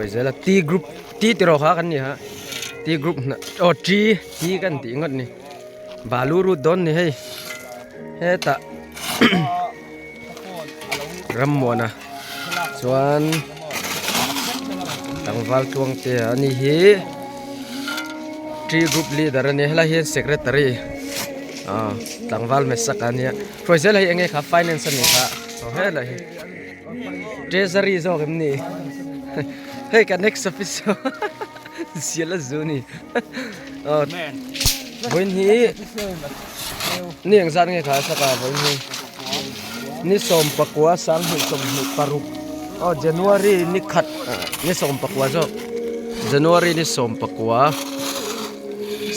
Zela T group T tih rawh kha kan ni ha T group hna aw T T kan tih ngawt ni balu rut dawn ni hei hetah Rammuana chuan tlangval tluang te a ni hi T group leader a ni helai hian secretary ah tlangval hmasa ka nia Hruaizela hi enge kha finance a ni kha aw helai hi. Treasury zawk em ni hei ka next office zial a zu ni aw vawiin hi ni eng zat nge kha a sak a vawiin hi ni sawmpakua sanghnih 26 aw January ni khat ni sawmpakua zawk January ni sawmpakua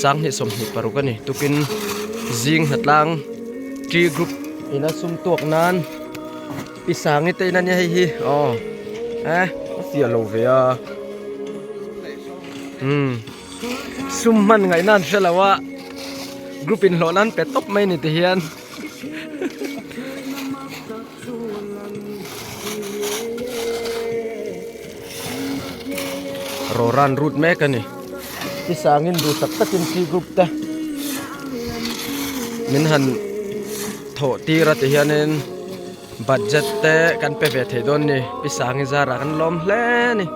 sanghnih 26 a ni tukin zing hnatlang T group ina sum tuak nan. Pi Sangi te in a nia hei hi aw eh a fiah lo ve a umm sum hman ngaihna an hre lo a group in hlawh nan pe tawp mai ni ti hian rawran rut mek a ni Pi Sangin duhsak takin T group te min han. Thawh tir a ti hianin budget te kan pe ve thei dawn ni pi sangi zarah kan lawm hle a ni.